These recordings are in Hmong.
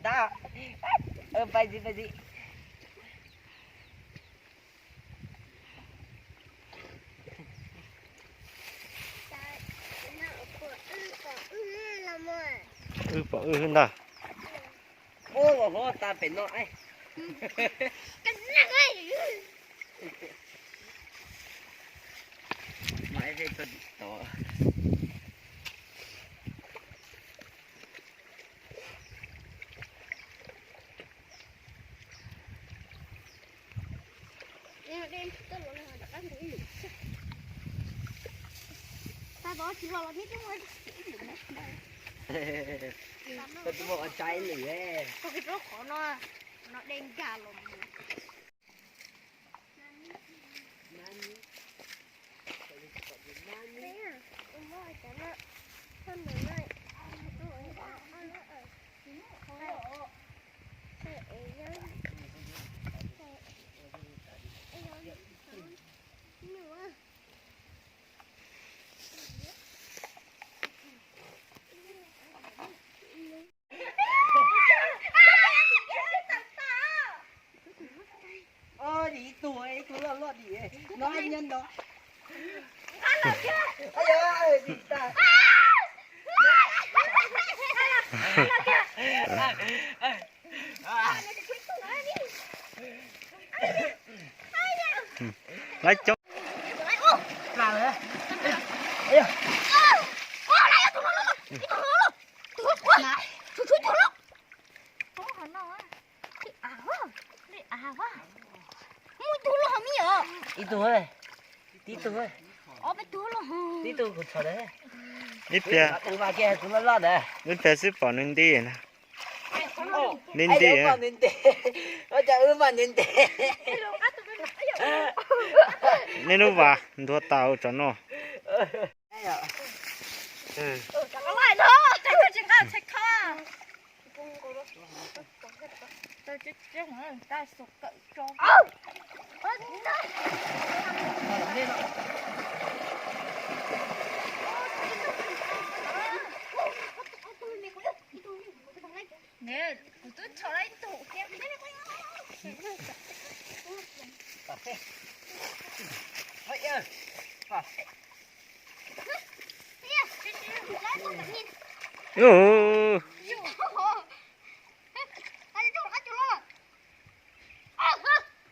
Tab, pais ntxiv, pais ntxiv. Wb pom wb ntag. Ub, los hov tas pem no. Koj twb muaj ua tsaib lwm. Qhov no, no dej nkag los. Ib tug, ib tug loj loj dim no nyob no. Lawv coob. Ib tug, tib tug, tib tug kuv txhom ib pliag, ib pliag xwb pom nws nti na. Nti nti. Nej lub vas ntuag tas tsam no. Kuv twb txhom ib tug thiab.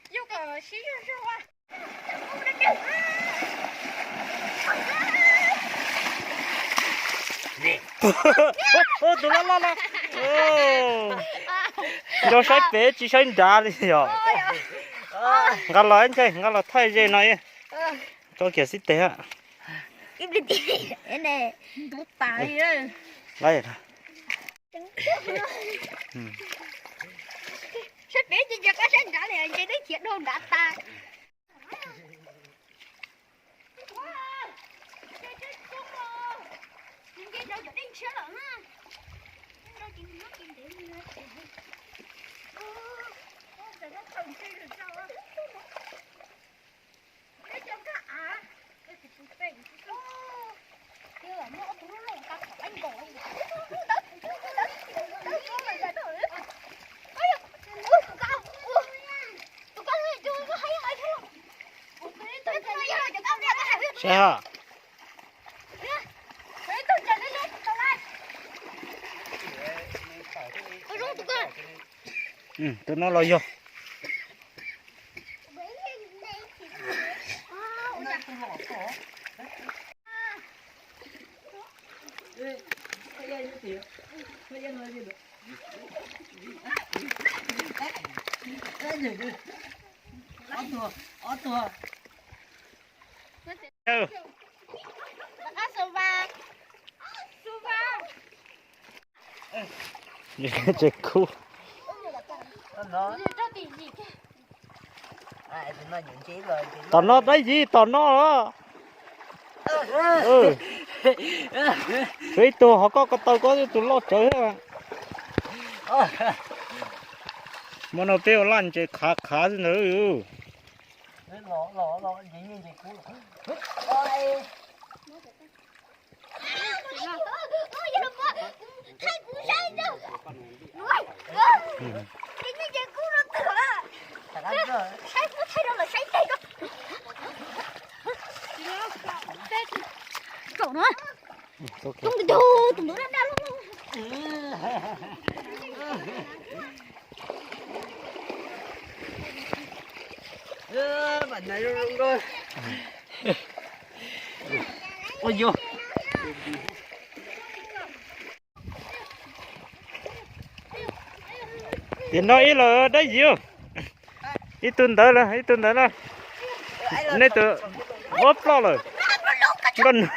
Yog kom sib zog zog. Tus loj loj no. Nco saib pem tsis saib nrad li yog. Nqa los ntse, nqa los thaij ze no. Tso kiag xib teg. Saib pem ces koj saib nrad li ces neb khiav dhau nrad tas. Nws nce rau cov dej ntshiab lawm na. Saib ha. Tus no los yog. Tsev kub. Tom no tab yim tom no. Tshuav ib tug hov koj ko taw koj tus loj tsawv thiab. Hmo no peb ua laj ntses qhav qhav xwb ntag. Saib kuv thaij rau lawm saib tes ko. Tsom no. Coob tus tus ntawd daj daj loj loj. Tim no ib los dab yim, ib tug ntawd lawm, ib tug ntawd na. Nej tus, ua ploj lawm. Nkauj no.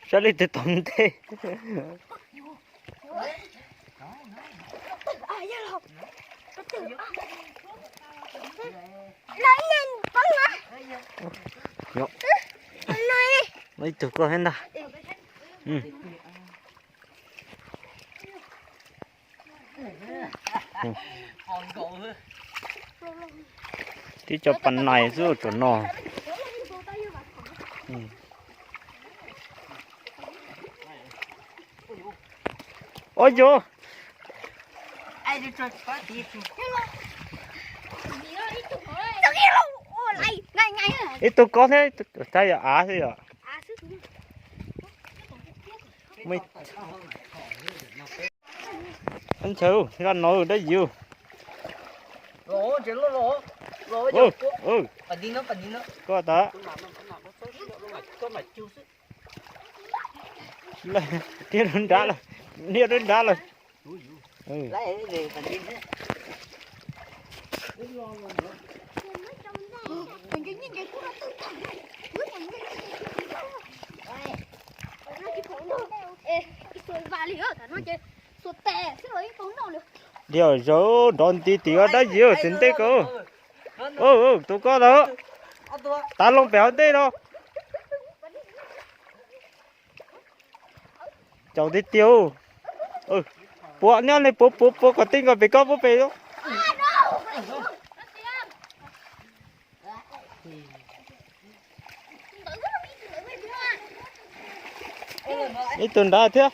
Saib li tus tom ntej. Ib tug koj thiab ntag. Twb cov pas nais xwb tsuas no. Ua yog. Ib tug koj thiab, tab yog av xwb yom. Nchaw zaj no dab yim. Koj tas. Niaj lub nrab lawm, niaj lub nrab lawm. Dios, zaum nrov nti tim ua dab yim tim ntej ko. Tus koj tau. Tav loo pem hauv ntej no. Caum tiag tiag. Puav nyob li puav puav puav kom tij nkaus pem koj puab pem. Ib tug nrad thiab.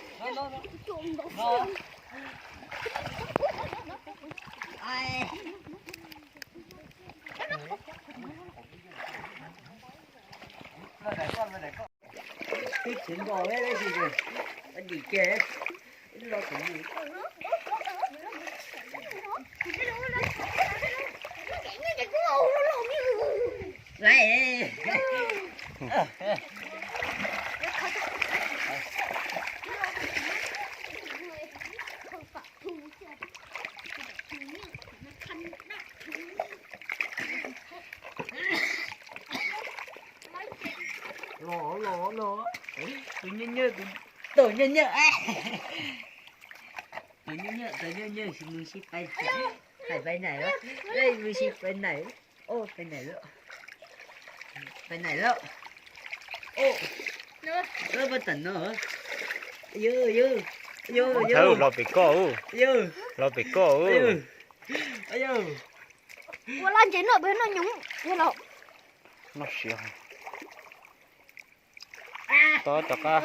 Los los los, tus nyuj nyuj, tus nyuj nyuj, tus nyuj nyuj, tus nyuj nyuj, mus sib pais, hais pais naim, mus sib pais naim, pais naim lawm, pais naim lawm, pab tam no, yog yog, los pem koj, los pem koj, ua laj ntses noj pem noj nyoos, los noj siav. Tod rov qab.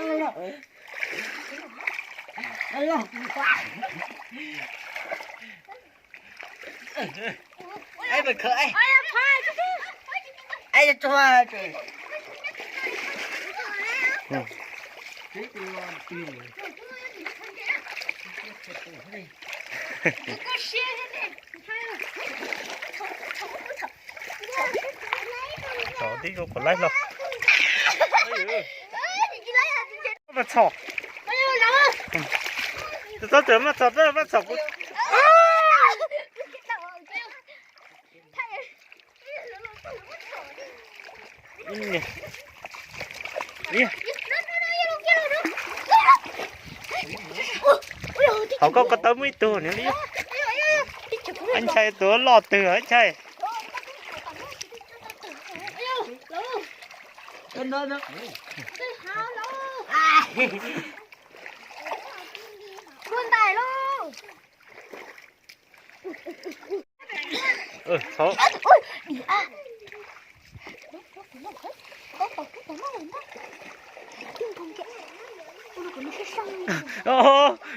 Txhob txhom. Txhob txhom, maj txhom, maj txhom kuv. Hauv koj ko taw muaj ib tug niam li. Ib ntshai tus loj twg ib ntshai.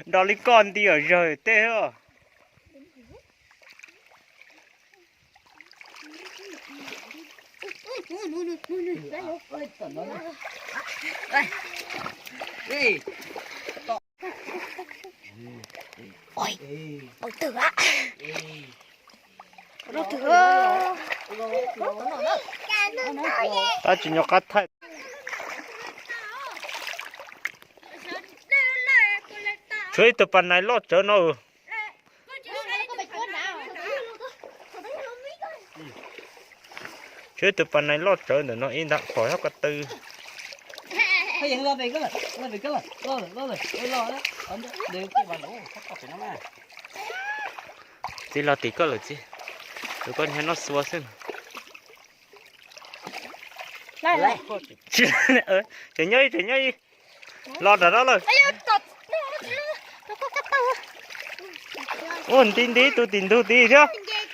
Nrov li koj nti os, zawg tej os. Tab sis nyuam qhuav thaij. Tshuav ib tug pas nais loj tsawv no. Tshuav ib tug pas nais loj tsawv ntawm no ib ntag, pom nyob ko tw. Txiv los tim koj lawm txiv, tus koj nyob noj xua xwb. Tsis, tseem nyob ib, tseem nyob ib. Los nram no lawm. Ua nti nti tus tim ntug tid thiab.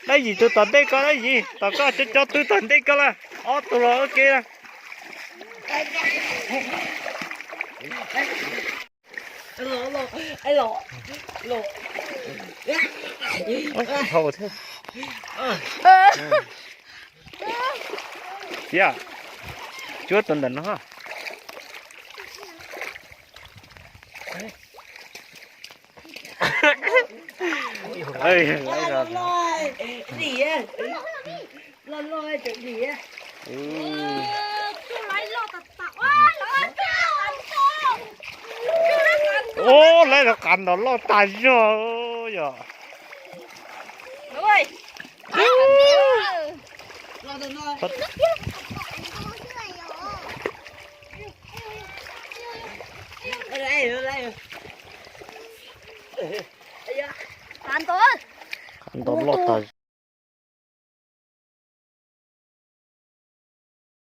Dab Yim tus tom ntej ko, Dab Yim tom koj, cov cov twg tom ntej ko lawm? Ob tug los ua ke. Thiab, cuab tus ntawm no. Ub, lawv lov qas nrov loj tag zog yom. Qas nrov loj tag.